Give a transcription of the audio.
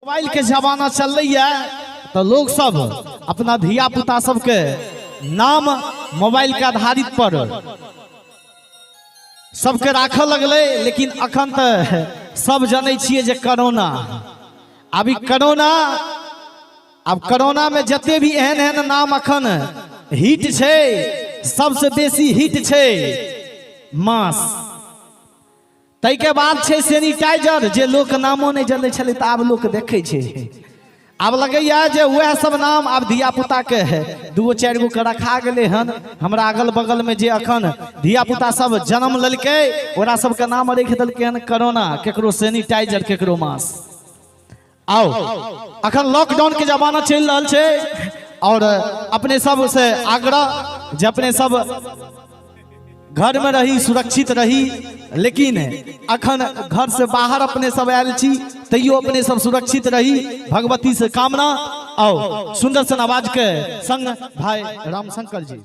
Mobile के जमाना चलैया तो लोग सब अपना धिया पुता सबके नाम मोबाइल के आधारित पर सबके राखऽ लगलै। लेकिन अखन तऽ सब जनै छियै जे कोरोना, अभी कोरोना, आब कोरोना में जते भी एहन एहन नाम अखन हिट छै, सबसे बेसी हिट छै मास, ताहिके बाद छै सैनिटाइजर, जे लोक नामो नहि जनै छलै तऽ आब लोक देखै छै। आब लगैया जे वएह सब नाम आब धिया पुताके दूगो चारि गो के रखा गेलै हन। हमरा अगल बगलमे जे अखन धिया पुता सब जन्म लेलकै, ओकरा सबके नाम राखि देलकै हन कोरोना, केकरो सैनिटाइजर, केकरो मास्क। आओ, अखन लॉकडाउन के जमाना चलि रहल छै और अपने सब से आग्रह जे अपने सब घर में रही, सुरक्षित रही। लेकिन अखन घर से बाहर अपने सब आयल छी, तैयो अपने सब सुरक्षित रही, भगवती से कामना। आओ, सुंदर सन आवाज के संग भाई रामशंकर जी।